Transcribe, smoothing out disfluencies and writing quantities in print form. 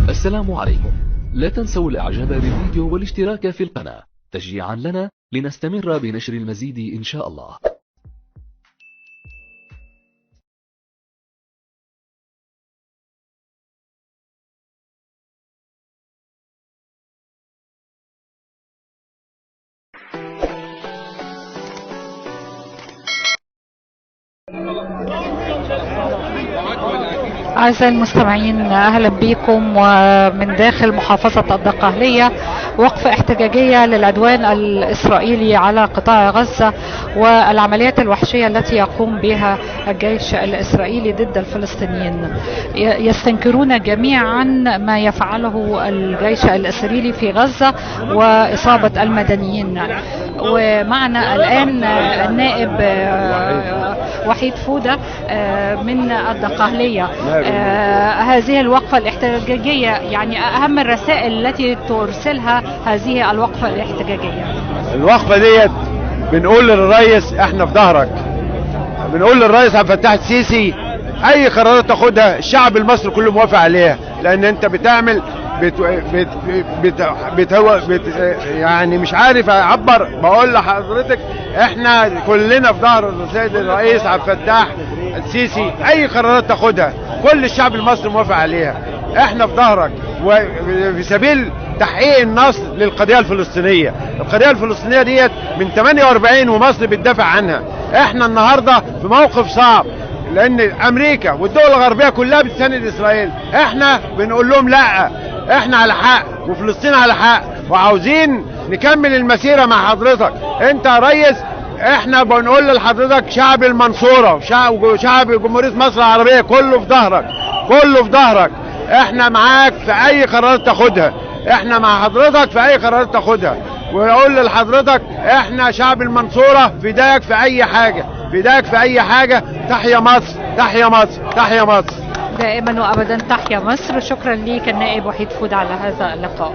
السلام عليكم. لا تنسوا الاعجاب بالفيديو والاشتراك في القناة تشجيعا لنا لنستمر بنشر المزيد ان شاء الله. أعزائي المستمعين، أهلا بكم. ومن داخل محافظة الدقهلية وقفة احتجاجية للعدوان الإسرائيلي على قطاع غزة والعمليات الوحشية التي يقوم بها الجيش الإسرائيلي ضد الفلسطينيين. يستنكرون جميعا ما يفعله الجيش الإسرائيلي في غزة وإصابة المدنيين. ومعنا الآن النائب وحيد فودة من الدقهلية. هذه الوقفة الاحتجاجية، يعني أهم الرسائل التي ترسلها هذه الوقفة الاحتجاجية؟ الوقفة ديت بنقول للرئيس احنا في ظهرك، بنقول للرئيس عبد الفتاح السيسي اي قرارات تاخدها الشعب المصري كله موافق عليها، لان انت بتعمل بت بت بت بت بت يعني مش عارف اعبر. بقول لحضرتك احنا كلنا في ظهر السيد الرئيس عبد الفتاح السيسي، اي قرارات تاخدها كل الشعب المصري موافق عليها، احنا في ظهرك وفي سبيل تحقيق النصر للقضية الفلسطينية. القضية الفلسطينية ديت من 48 ومصر بتدافع عنها. احنا النهارده في موقف صعب لان امريكا والدول الغربية كلها بتساند اسرائيل، احنا بنقول لهم لا، احنا على حق وفلسطين على حق، وعاوزين نكمل المسيرة مع حضرتك انت يا ريس. احنا بنقول لحضرتك شعب المنصورة وشعب جمهورية مصر العربية كله في ظهرك، كله في ظهرك، احنا معاك في اي قرار تاخدها، احنا مع حضرتك في اي قرار تاخدها. ويقول لحضرتك احنا شعب المنصورة فداك في اي حاجة، فداك في اي حاجة. تحيا مصر، تحيا مصر، تحيا مصر دائما وابدا، تحيا مصر. شكرا ليك النائب وحيد فودة على هذا اللقاء.